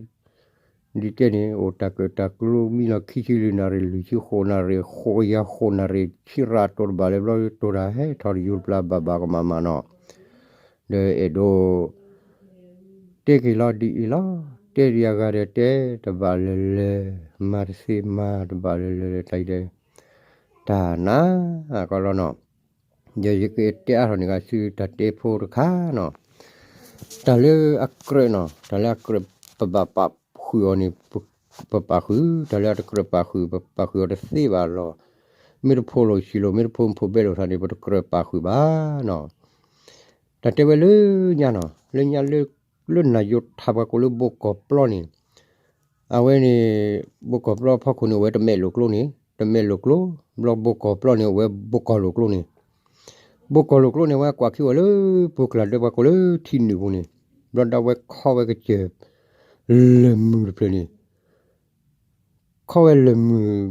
လၢ ဒ်တဲန့ၣ် အိၣ်တၢ်ကၢၣ်တၢ်ကျူမံလီၤခံဆံလွံၢ်နၣ်ရံၣ် လွံၢ်ဆံဃိးနၣ်ရံၣ် ဃိးကယၤဃိးနၣ်ရံၣ် ဆံရၣ်တိၤတဘၣ်လၢဘျီတိၤတၢ်ဟဲထီၣ်တယိၤတပျၢ်ဘၣ်ဘၣ်ကမၣ်မၣ်နီၤ. ဒီးအဲၣ်ဒိး တဲက့ၤလီၤဒ်အံၤလီၤ. တဲဒံးအဂၤဒီးတဲတဘၣ်လၢၤလၢၤ, မၤတသ့မၤတဘၣ်လၢၤလၢၤဒီးတၢ်အံၤဒီး တၢ်နးကီလီၤနီၤ. ဒီးယကတဲအါထီၣ်န့ၣ်ဂၤဆူတၢ်တဲဖိတခါနီၤ. တၢ်လၢအကြၢးနီၤ, တၢ်လၢအကြၢး ပဘၣ်ပာ်ဃုာ်အီၤန့ၣ် ပပာ်ဃုာ်, တၢ်လၢအတကြၢးပာ်ဃုာ် ပပာ်ဃုာ်အီၤတသ့ဘၣ်လီၤ. မ့ၢ်တဖိးလိာ်ဆံးလိာ် မ့ၢ်တဖိးမုၣ်ဖိးဘဲလိာ်သးန့ၣ် ပတကြၢးပာ်ဃုာ်ဘၣ်နီၤ. တၢ်တဲဝဲလၢညါနီၤ, လၢညါလၢ လၢနၢ်ယိၤထၣ်ပှၤကိးလၢဘိကီၢ်ပျီန့ၣ်, အဝဲန့ၣ် ဘိကီၢ်ပျီအဖီခိၣ်န့ၣ် အိၣ်ဝဲတမဲာ်လိာ်ကျိန့ၣ်, တမဲာ်လိာ်ကျိ, ဘျီဘိကီၢ်ပျီန့ၣ် အိၣ်ဝဲဘိကီၢ်လိာ်ကျိန့ၣ်, ဘိကီၢ်လိာ်ကျိန့ၣ် အဝဲကွၢ်ခံဝဲလၢ ပှိၤကျၢ်ဒၢပှၤကိးလၢထံနုာ်ပူၤန့ၣ်, ဘျီဒၣ်ဝဲခီဝဲကစၢၢ် လၢၢ်မုၢ်တဖျၢၣ်န့ၣ် ခီဝဲလၢၢ်မုၢ်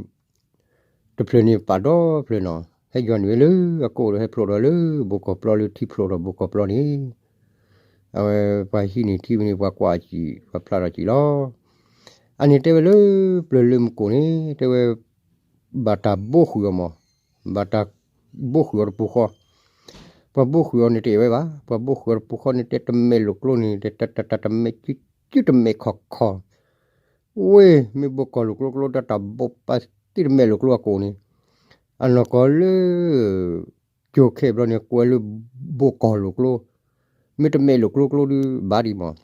တဖျၢၣ်န့ၣ်ပာ်ဒီဖျၢၣ်နီၤ, ဟဲယွၤန့ၢ်ဝဲလၢအကိးဒီး ဟဲဖျိးဒီးလၢ ဘိကီၢ်ပျီလၢထံဖျိးဒီးဘိကီၢ်ပျီန့ၣ်, အဝဲပှၤဟံးန့ၢ်ထံဝဲန့ၣ် ပှၤကွၢ်စံး ပှၤဖျါထီၣ်စံးလီၤ. အန့ၣ်တဲဝဲလၢ ပျၢၤလၢမုၢ်ကိၣ်န့ၣ် တဲဝဲ ဘၣ်တၢ်ဘိဃုာ်အီၤမး, ဘၣ်တၢ်ဘိဃုာ်အီၤတပူၤဃီ, ပှၤဘိဃုာ်အီၤန့ၣ်တအဲၣ်ဝဲဘၣ်, ပှၤဘိဃုာ်အီၤတပူၤဃီန့ၣ် တဲတမဲာ်လိာ်ကျိန့ၣ် တဲတၢ်တၢ်တၢ်တမဲာ်စုစုတမဲာ်ခီၣ်ခီၣ် ဝ့ၢ် မ့ၢ်ဘိကီၢ်လိာ်ကျိကျိ တၢ်တၢ်ဘိပာ်သ့တမဲာ်လိာ်ကျိအကိာ်န့ၣ်, အနီၢ်ကီၢ်လၢ ကၠိခဲဘျီန့ၣ် ကွဲးလၢ ဘိကီၢ်လိာ်ကျိ, မ့ၢ်တမဲာ်လိာ်ကျိကျိဒုးဘၣ်ဒံးမး,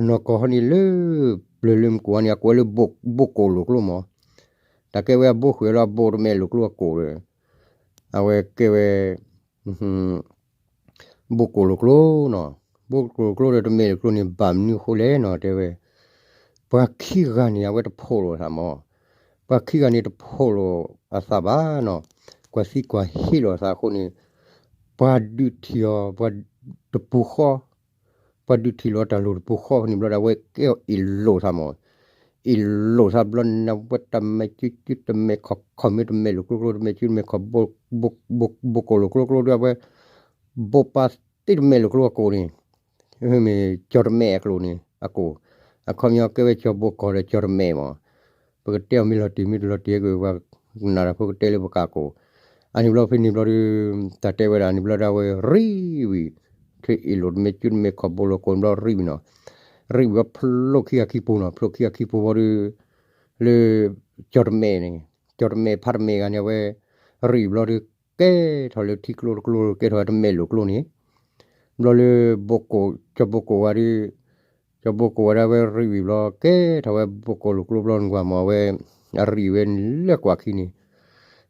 အနီၢ်ကီၢ်ဟီန့ၣ်လၢ ပျၢၤလၢမုၢ်ကိၣ်န့ၣ် အကွဲးလၢ ဘိကီၢ်လိာ်ကျိမး, တၢ်ကဲဝဲအဘိဃုာ်လၢအဘိတမဲာ်လိာ်ကျိအကိာ်ဒီး အဝဲကဲဝဲ ဘိကီၢ်လိာ်ကျိနီၤ, ဘိကီၢ်လိာ်ကျိဒီးတမဲာ်လိာ်ကျိန့ၣ် ဘၣ်မနုၤအဃိလဲၣ်နီၤ တဲဝဲ, ပှၤခံဂၤန့ၣ် အဝဲတဖိးလိာ်အသးမး, ပှၤခံဂၤန့ၣ်တဖိးလိာ်အသးဘၣ်နီၤ, ကွၢ်သံကွၢ်ဟ့လိာ်အသးအဃိန့ၣ်, ပှၤဒုးထံၣ်အီၤ ပှၤတပူၤဃီ ပှၤဒုးထံၣ်လိာ်တၢ်လိၣ်တပူၤဃီန့ၣ်ဘျီဒီး အဝဲကဲအီၤအ့ၣ်လိာ်သးမး, အ့ၣ်လိာ်သးဘျီန့ၣ် အဝဲတၢ်မဲာ်စုစုတမဲာ်ခီၣ်ခီၣ် မ့ၢ်တမဲာ်လိာ်ကျိကျိ တမဲာ်စုတမဲာ်ခီၣ် ဘိကီၢ်လိာ်ကျိကျိဒီး အဝဲ ဘိပာ်သ့တမဲာ်လိာ်ကျိအကိာ်န့ၣ်, မ့ၢ်ကၠီၤတမဲာ်အကျိာ်န့ၣ် အကိာ်, အခီပညီကဲဝဲကၠီၤဘိကီၢ်ဒီးကၠီၤတမဲာ်မး, ပကတဲအီၤမ့ၢ်လီၤတံၢ်မ့ၢ်တလီၤတံၢ် ကပှၤကနၣ်တၢ်ဖိကတဲလၢပကးကိာ်, အန့ၣ်ဘျီဖဲန့ၣ်ဘျီဒီး တၢ်တဲဝဲဒၣ်န့ၣ်ဘျီဒီး အဝဲရံၣ်ဝံၤ ထဲအ့ၣ်လိာ်တမဲာ်စုတမဲာ်ခီၣ် ဘိလိာ်ကိာ်န့ၣ်ဘျီရံၣ်ဝံၤနီၤ, ရံၣ်ဝံၤဘျီဖျိခံဂၤခံပူၤနီၤ, ဖျိခံဂၤခံပူၤဘျီဒီး လၢ ကၠီၤတမဲာ်န့ၣ်, ကၠီၤတမဲာ်ဖးတမဲာ်ဂၤန့ၣ် အဝဲ ရံၣ်ဘျီဒီး ကဲထီၣ်လၢထံကျိတကျိ ကဲထီၣ်ဝဲတမဲာ်လိာ်ကျိန့ၣ်, ဘျီလၢ ကၠီၤဘိကိာ်ဝဲဒီး, ကၠီၤဘိကိာ်ဝဲဒၣ်ဝဲရံၣ်ဝံၤဘျီ ကဲထီၣ်ဝဲဘိကီၢ်လိာ်ကျိဘျီနကွၢ်မး အဝဲ အရံၣ်ဝဲလၢကွၢ်ခံန့ၣ်,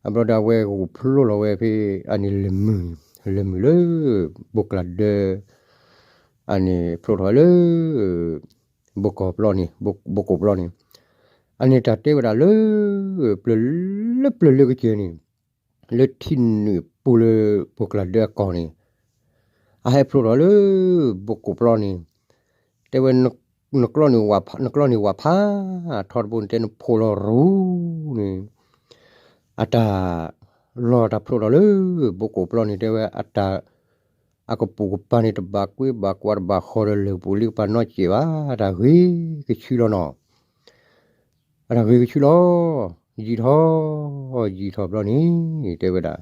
အဘျီဒီးအဝဲဂုာ်ဖျိလီၤဝဲဖဲ အန့ၣ်လၢၢ်မုၢ်, လၢၢ်မုၢ်လၢ ဘိကျၢ်ဒၢ အန့ၣ်ဖျိထီၣ်ဝဲလၢ ဘိကီၢ်ပျီန့ၣ်, ဘိကိာ်ပျီန့ၣ်, အန့ၣ်တၢ်တဲဝဲဒၣ်လၢ ပျၢၤလၢပျၢၤလၢကစၢၢ်န့ၣ်, လၢထံနုာ်ပူၤလၢ ဘိကျၢ်ဒၢအကီၢ်န့ၣ်, အဟဲဖျိထီၣ်လၢ ဘိကိာ်ပျီန့ၣ်, တဲဝဲ နကျီန့ၣ်ဝးဖး, နကျီန့ၣ်ဝးဖးထီတဘိန့ၣ် တဲနဖိးလီၤရူန့ၣ်, အတၢ် လီၤတၢ်ဖျိထီၣ်လၢ ဘိကိာ်ပျီန့ၣ် တဲဝဲအတၢ် အကပိာ်ကပၤန့ၣ် တဘၣ်ကွ့ဘၣ်ကွၢ်တဘၣ်ဃီဒီးလၢၢ်ပူၤလံကပၤနီတစဲးဘၣ်, အတၢ်ဂ့ၤကဆူလီၤနီၤ, အတၢ်ဂ့ၤကဆူလီၤ, ယံာ်ထီၣ် ယံာ်ထီၣ်ဘျီန့ၣ် တဲဝဲဒၣ်,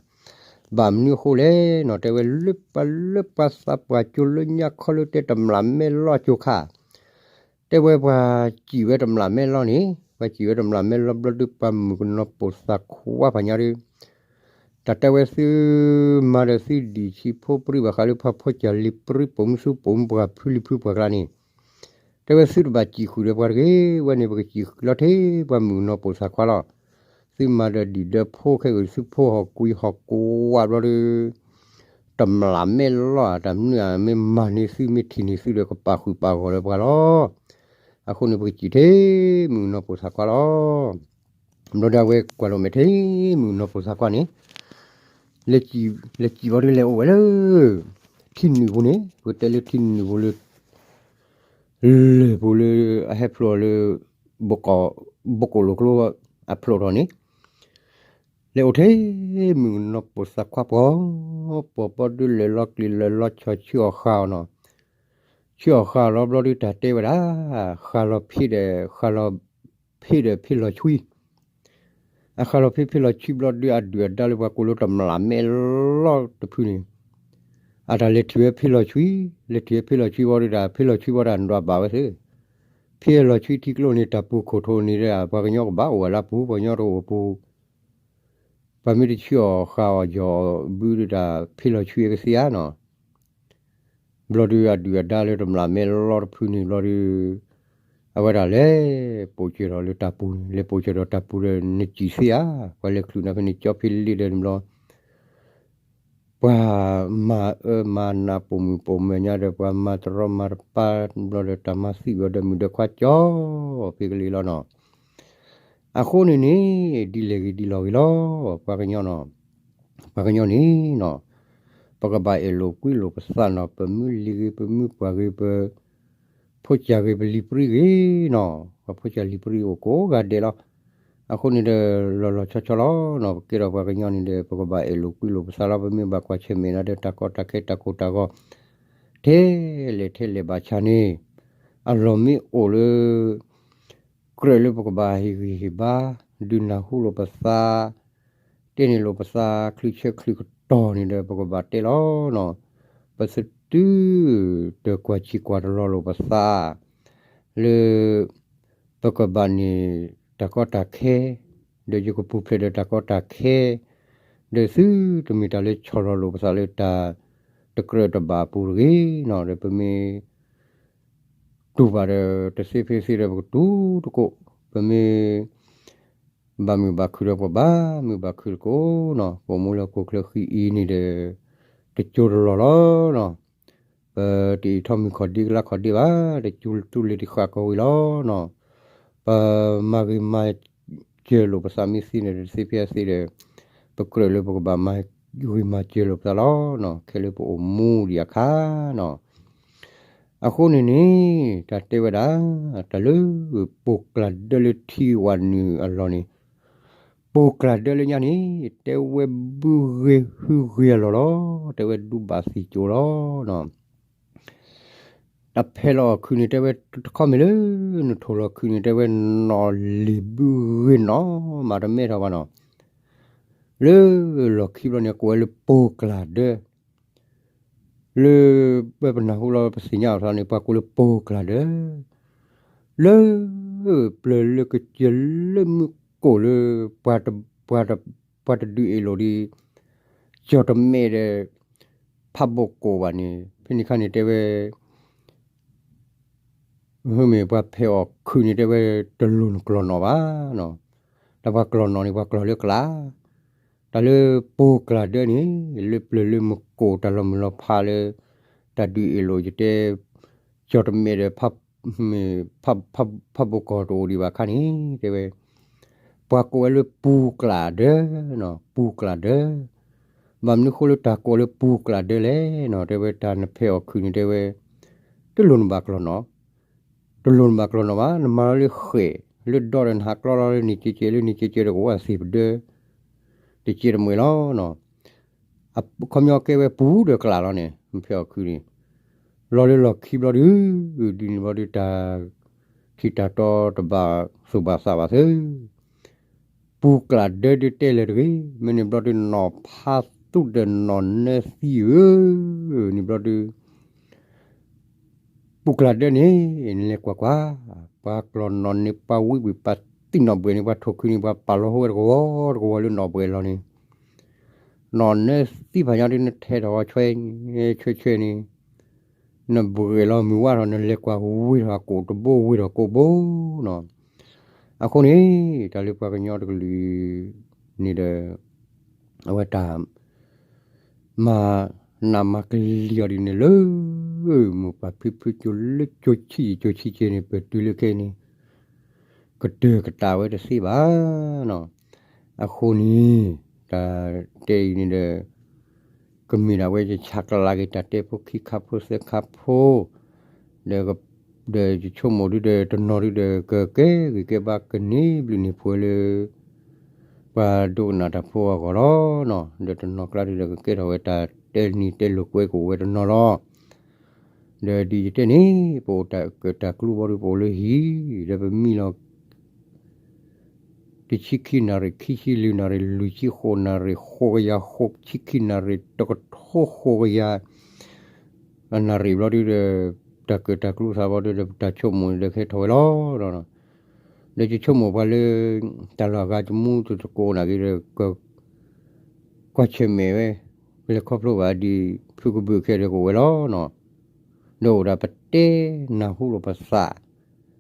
ဘၣ်မနုၤအဃိလဲၣ်နီၤ တဲဝဲ လၢပှၤလၢပှၤသးပှၢ်ကၠိလၢညါခီလၢတဲတမျၢ်မဲလီကၠိခါ တဲဝဲပှၤစံၣ်ဝဲတမျၢ်မဲလီန့ၣ်, ပှၤစံၣ်ဝဲတမျၢ်မဲလီဘျီဒုး ပှၤမုၣ်ကနီၤပိာ်သးခွါဖးညါဒီး, တၢ်တဲဝဲသုမၤဒီးသုဒံၣ်ဆံးဖိပြံဘၣ်ဃးလၢ ဖါဖီစၢ်လံၤပြံပိာ်မုၣ်ဆူပိာ်မုၣ်ပှၢ်ဖုလံၤဖုပှၢ်ကျါန့ၣ်, တဲဝဲသုတဘၣ်စံၣ်ဃုာ်ဒီးပှၤတဂ့ၤ, ဝဲန့ၣ်ပကစံၣ်ဃုာ်လီၤထဲပှၤမုၣ်ကနီၤပိာ်သးခွါလီၤ. သုမၤဒီးဒံၣ်ဒီးဖိခဲဂ့ၤ သုဖိဟီၣ်ကွံာ်ဟီၣ်ကွံာ်ဝးဘျီဒီး တမျၢ်မဲလီဧါ တၢ်မနုၤဧါ မ့ၢ်မၤန့ၢ်သု မ့ၢ်ထံၣ်န့ၢ်သုဒီး ကပာ်ဃုာ်ပာ်ဂီၤလၢပှၤလီၤ. အဃိန့ၣ် ပကစံၣ်ထဲမုၣ်ကနီၤပိာ်သးခွါလီၤ. ဘျီဒီးအဝဲကွၢ်လိာ်မဲာ်ထဲမုၣ်ကနီၤပိာ်သးခွါန့ၣ်, လဲၤစံၣ်ဘျီဒီးလဲၤအိၣ်ဝဲလၢ ထံနုာ်ပူၤန့ၣ်, ပကတဲလၢထံနုာ်ပူၤလၢ လၢၢ်ပူၤလၢ အဟဲဖျိအီၤလၢ ဘိကိာ်လိာ်ကျိအဖျိထီၣ်န့ၣ်, လဲၤအိၣ်ထဲမုၣ်ကနီၤပိာ်သးခွါပှီၤ, ပှီၤဘျီဒုးလဲၤလီၤကျံၤလဲၤလီၤဆီၣ်ဆူအီၣ်ဃာ်အီၤနီၤ, ဆူအီၣ်ဃာ်အီၤလီၤဘျီဒုး တၢ်တဲဝဲဒၣ်, ဃာ်လီၤဖံးဒီး ဃာ်လီၤဖံးဒီးဖံးလီၤဆှံ အဃာ်လီၤဖံးဖံးလီၤဆှံဘျီဒုး အဒုၣ်အဒါလၢပှၤကိးလၢတမျၢ်မဲလီတဖုန့ၣ်, အတၢ်လဲၤထံၣ်ဝဲဖံလီၤဆှံ, လဲၤထံၣ်ဝဲဖံလီၤဆှံဘီဒီး ဖံလီၤဆှံဘီဒီး နဒွးဘၣ်ဝဲသ့, ဖံလီၤဆှံထံကျိန့ၣ် တၢ်ပူၤခိၣ်ထိးန့ၣ်ဒီး ပှၤကညီကဘၣ်အိၣ်ဝဲလၢပူၤ, ပှၤကညီတအိၣ်ပူၤ, ပှၤမ့ၢ်တဆံးအီၣ်ဃာ်အီၣ်ယီၢ်အီၣ်ဘုဒီး တၢ်ဖံလီၤဆှံအကသ့ဧါနီၤ. ဘျီဒုးအဒုၣ်အဒါလၢတမျၢ်မဲလီတဖုန့ၣ်ဘျီဒုး အဝဲဒၣ်လဲၤပိာ်စၢၤထီၣ်လၢတၢ်ပူၤန့ၣ်, လဲၤပိာ်စၢၤထီၣ်တၢ်ပူၤဒီး နစံၣ်သ့ဧါ, ပှၤလဲၤချုးနၤဖဲန့ၣ် ကၠီဖ့လ့ဒီးန့ၣ်ဘျီ ပှၤမၤအၢမၤနးပိာ်မုၣ်ပိာ်မၢၤညါဒီး ပှၤမၤတရီမၤတပါဘျီဒီး တၢ်မၤသံဝဲဒီးမုၣ်ဒီးခွါကၠီဖ့ကလံၤလီၤနီၤ. အဃိန့ၣ်န့ၣ် ဒ်လဲၣ်ဂ့ၤဒ်လဲၣ်ဂ့ၤလီၤ, ပှၤကညီနီၤ, ပှၤကညီန့ၣ်နီၤ, ပကဘၣ်အဲၣ်လိာ်ကွံလိာ်ပသးနီၤ, ပမုၢ်လံၤဂ့ၤ ပမုၢ်ပှၢ်ဂ့ၤ ပဖိကၢ်ဂ့ၤ ပလံၤပြံဂ့ၤနီၤ, ပဖိကၢ်လံၤပြံအိၣ်ကိးဂၤဒဲးလီၤ. အဃိန့ၣ်ဒီး လီၤလီၤဆီဆီလီၤနီၤ, ပကဲထီၣ်ပှၤကညီန့ၣ်ဒီး ပကဘၣ်အဲၣ်လိာ်ကွံလိာ်ပသးလီၤ. ပမ့ၢ်ဘၣ်ကွၢ်ဆၢၣ်မဲာ်နၤဒီးတၢ်ကီတၢ်ခဲတၢ်ကိၢ်တၢ်ဂီၤ ထဲလဲၣ်ထဲလဲၣ်ဘၣ်ဆၣ်န့ၣ်, အလီၢ်မ့ၢ်အိၣ်လၢ ကြၢးလၢပကဘၣ်ဟ့ၣ်ဂံၢ်ဟ့ၣ်ဘါ, ဒုးနၢ်ဟူလိာ်ပသး, တဲန့ၢ်လိာ်ပသး ချုးဆၢချုးကတီၢ်န့ၣ်ဒီး ပကဘၣ်တဲလီၤနီၤ. ပသတုၤတကွၢ်ဆံးကွၢ်တလီၤလိာ်ပသး လၢ ပကဘၣ်န့ၢ်တၢ်ကီတၢ်ခဲ, ဒီးယကပူၤဖျဲးဒီးတၢ်ကီတၢ်ခဲ, ဒီးသုတမ့ၢ်တၢ်လၢဆီၣ်လီၤလိာ်ပသးလၢတၢ်တကြၢးတဘၣ်အပူၤတဂ့ၤနီၤ. ဒီးပမ့ၢ် တူၢ်ဘၣ်ဒီးတသ့ဖဲသ့ဒီး ပကတူၢ်တကိး, ပမ့ၢ် ဘၣ်မုာ်ဘၣ်ခုၣ်ဒီးပဘၣ်မုာ်ဘၣ်ခုၣ်တကိးနီၤ, ပအိၣ်မူလၢဟီၣ်ခိၣ်ချၢဃံအံၤန့ၣ်ဒီး တကၠိတလီၢ်လီၤနီၤ. ပတအံးထီၣ်မုၢ်ခီၣ်ဒ့ကလါခီၣ်ဒ့ဘၣ်, တကၠိတူၢ်လ့ၤတဃၣ်ကီဝံၤလီၤနီၤ. ပမၤဂ့ၤမၤစၢၤလိာ်ပသးမ့ၢ်သ့န့ၣ်ဒီး တသ့ဖဲသ့ဒီး ပကြၢးလၢပကဘၣ်မၤဂ့ၤမၤစၢၤလိာ်ပသးလီၤနီၤ, ခဲလၢပအိၣ်မူဒံးအခါနီၤ. အဃိန့ၣ်န့ၣ် တၢ်တဲဝဲဒၣ် တၢ်လၢ ပိၢ်ကျၢ်ဒၢလၢထံဝၤနုာ်အလီၢ်န့ၣ်, ပိၢ်ကျၢ်ဒၢလၢညါန့ၣ် တဲဝဲဘုဂ့ၤဟုဂ့ၤအလီၢ်လီၤ, တဲဝဲဒူဘၣ်သံၣ်ကၠိလီၤနီၤ. တၢ်ဖဲးလီၤအီၣ်ခုးန့ၣ် တဲဝဲတခီမ့ၢ်လၢ နထိၣ်လီၤခုးန့ၣ် တဲဝဲနီၣ်လံၤဘုဂ့ၤနီၤ, မၤတမဲထီၣ်ဘၣ်နီၤ. လၢလီၢ်ခံဘျီန့ၣ် ကိးဝဲလၢပိၢ်ကျၢ်ဒၢ လၢပပနၢ်ဟူလီၤပသ့ၣ်ညါအီၤထီၣ်န့ၣ် ပှၤကိးလၢပိၢ်ကျၢ်ဒၢ, လၢပျၢၤလၢကစၢၢ်လၢမုၢ်ကိၢ်လၢ ပှၤတဒုးအ့ၣ်လိာ်ဒံး ကၠီၣ်တမဲာ်ဒီး ဖးဘိၣ်ကိၣ်ဘၣ်န့ၣ် ဖဲန့ၣ်ခါန့ၣ်တဲဝဲ မ့ၢ်ပှၤဖဲးအီၣ်ခုးန့ၣ် တဲဝဲတလိၣ်နကျီၢ်နီၣ်ဘၣ်နီၤ. တၢ်ပှၤကျီၢ်နီၣ်န့ၣ် ပှၤကျီၢ်လၢကျး, တၢ်လၢပိၢ်ကျၢ်ဒၢန့ၣ် လၢပျၢၤလၢမုၢ်ကိၢ်တၢ်လီၤမုၢ်လီၤဖးလၢ တၢ်ဒုးအ့ၣ်လိာ်ယတဲ ကၠီၣ်တမဲာ်ဒီး ဖးဘိၣ်ကိၣ်တအိၣ်ဒံးဘၣ်ခါန့ၣ် တဲဝဲ ပှၤကိးဝဲလၢပူၤကျၢ်ဒၢနီၤ, ပူၤကျၢ်ဒၢ. ဘၣ်မနုၤဃိလၢတၢ်ကိးလၢပူၤကျၢ်ဒၢလဲၣ်နီၤ, တဲဝဲတၢ်နဖဲးအီၣ်ခုးန့ၣ် တဲဝဲ တလိၣ်နဘၣ်ကျီၢ်နီၣ်, တလိၣ်နဘၣ်ကျီၢ်နီၣ်ဘၣ်, နမၤလီၤလၢဃဲၣ်လၢဒီဒီး နဟးကျီလီၤလၢန့ၣ်ကဲကဲလၢန့ၣ်ကဲကဲဒီး ကအိၣ်ဝဲသ့ၣ်ပဒၢ တကဲတမှဲၤလီၤနီၤ. အခီပညီကဲဝဲပူၤဒီးကျၢ်လီၤန့ၣ် ဖဲးအီၣ်ခုးန့ၣ် လီၤလၢလီၢ်ခံဘျီဒုး ဒ်န့ၣ်ဘျီဒုး တၢ်ထံၣ်တၢ်တီတဘၣ်သူၣ်ဘၣ်သးဘၣ်သ့ ပူၤကျၢ်ဒၢဒုးတဲလဲၣ်တဂ့ၤ, မ့ၢ်န့ၣ်ဘျီဒုး နီၣ်ဖးသူၣ်ဒီးနီၣ်နၢသံဧၢ, န့ၣ်ဘျီဒုး ပူၤကျၢ်ဒၢန့ၣ် နလဲၤကွၢ်ကွၢ်, ပှၤကျီၢ်နီၣ်န့ၣ် ပှၤဝံပှၤသံနီၣ်ဘှဲၣ်န့ၣ် ပှၤထိၣ်ခုးန့ၣ် ပှၤပာ်လီၤဟိဝဲတကဝီၤတကဝီၤလၢနီၣ်ဘှဲၣ်လီၤန့ၣ် နီၣ်နၢသံဖးညါဒုး နထဲထီၣ်အီၤဆွဲ ဆွဲဆွဲန့ၣ် နဘှဲၣ်လီၤမုၢ်ဝါထီၣ် နလဲၤကွၢ်ဝ့ၢ်ထီၣ်ကိၣ်တဘိ ဝ့ၢ်ထီၣ်ကိၣ်ဘိနီၤ. အဃိန့ၣ် တၢ်လၢပှၤကညီတကလုာ်န့ၣ်ဒီး အဝဲတၢ် မၤနးမၤကလံၤအီၤဒ်န့ၣ်လၢ မိၢ်ပၢ်ဖံဖုကၠိလၢကၠိဆံးယံာ်ကၠိဆံးကဲန့ၣ် ပတုၤလၢခဲအံၤန့ၣ် ကတၢၢ်ကတၢၢ်ဝဲတသ့ဘၣ်နီၤ. အဃိန့ၣ် တၢ်တဲအံၤန့ၣ်ဒီး ကမ့ၢ်ဒၣ်ဝဲယဆးကျးက့ၤတၢ်တဲဖိခံခါဖိသၢခါဖိ ဒီး ဒီးယဆိကမိၣ်ဒုဒီးတနီၤဒုဒီး ကကဲဂ့ၤကဲဘါကန့ၢ်ဘျုးန့ၢ်ဖှိၣ်လၢ ပှၤဒိကနၣ်တၢ်ဖိအဂီၢ်လီၤနီၤ. ဒီးတနီၤကျါဒုဒီး ကကဲထီၣ်ဝဲတၢ်တဲနံၤတဲလိာ်ကွဲကအိၣ်ဝဲတနီၤလီၤ. ဒီးဒ်ယတဲန့ၣ် ပအိၣ်တၢ်ကၢၣ်တၢ်ကျူဘီဒု ပအိၣ်လၢဟံၣ် ဒီးပမံလီၤ တဆံခံနၣ်ရံၣ် ခံဆံလွံၢ်နၣ်ရံၣ် လွံၢ်ဆံဃိးနၣ်ရံၣ် ဃိးကယၤ ဃိးဆံခံနၣ်ရံၣ် တကထိဃိးကယၤ အနၣ်ရံၣ်ဘျီဒုဒီး တၢ်ကၢၣ်တၢ်ကျူသးဘျီဒုဒီး ပတၢ်ဆိကမိၣ်န့ၣ်ဒီး ကဟဲထီၣ်ဝဲလီၤ. ဒီးယဆိကမိၣ်ပှၤလၢ တၢ်လီၢ်အဂၤတမူတကိးနာ်က့ဒီး ကွၢ်ဆၢၣ်မဲာ်ဝဲ ပလဲၤခီဖျိဘၣ်ဒ် ဖုကဘုးခဲဒီးကအိၣ်ဝဲလီၤနီၤ. ဒီးအိၣ်ဒၣ်ပတဲနၢ်ဟူလိာ်ပသး,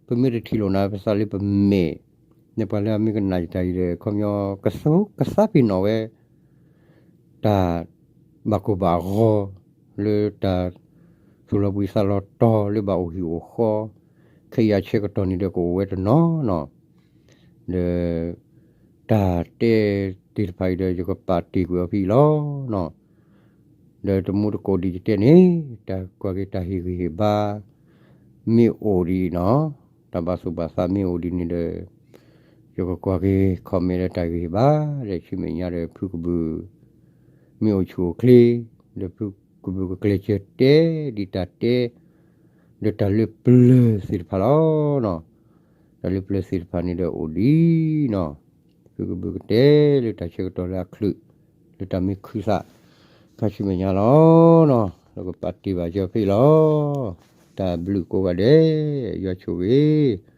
ပမ့ၢ်တထံၣ်လိာ်နၤပသးလၢပမဲာ်, န့ၣ်ပှၤလၢအမ့ၢ်ကနၣ်ယတၢ်အံၤဒီး ခီပညီ ကသးပ့ၤနီၣ်ဝဲ တၢ်ဘၣ်ကိၢ်ဘၣ်ဂီၤ လၢတၢ်သူၣ်လီၤဘှံးသးလီၤတီၤလၢဘၣ်အိၣ်ဟံၣ်အိၣ်ဃီ ခဲအံၤအဆၢကတီၢ်န့ၣ်ဒီးကအိၣ်ဝဲတနီၤနီၤ. ဒီး တၢ်တဲသ့ၣ်တဖၣ်အံၤဒီး ယကပာ်တ့ၢ်ကွံာ်အီၤဖဲအံၤလီၤနီၤ. ဒီးတမူတကိးဒ်ယတဲန့ၣ် တၢ်ကွၢ်က့ၤတၢ်ဟ့ၣ်ဂံၢ်ဟ့ၣ်ဘါ မ့ၢ်အိၣ်ဒ်အံၤနီၤ, တၢ်ဘၣ်သူၣ်ဘၣ်သးမ့ၢ်အိၣ်ဒ်န့ၣ်ဒီး ယကကွၢ်က့ၤ comment ဒီးတၢ်ဂ့ၢ်ဟ့ၣ်ဘါ ဒီးဆူမဲာ်ညါဒီး ဖုကဘုး မ့ၢ်အိၣ်ဆူၣ်အိၣ်ချ့ ဒီးဖုကဘုးကကျဲးစၢးတဲ ဒ်တၢ်တဲ ဒီးတၢ်လၢပျၢၤသ့ၣ်တဖၣ်လီၤနီၤ. တၢ်လၢပျၢၤသ့ၣ်တဖၣ်န့ၣ်ဒီးအိၣ်ဒ်နီၤ, ဖုကဘုးကတဲလၢတၢ်ဆၢကတီၢ်လၢအချုး လၢတၢ်မ့ၢ်ခုသး ခါဆူမဲာ်ညါလီၤနီၤ. ဒီးကပာ်တ့ၢ်ဘၣ်ယီၤဖဲအံၤလီၤ. တၢ်ဘျုးကိးဂၤဒဲး ယွၤဆိၣ်ဂ့ၤ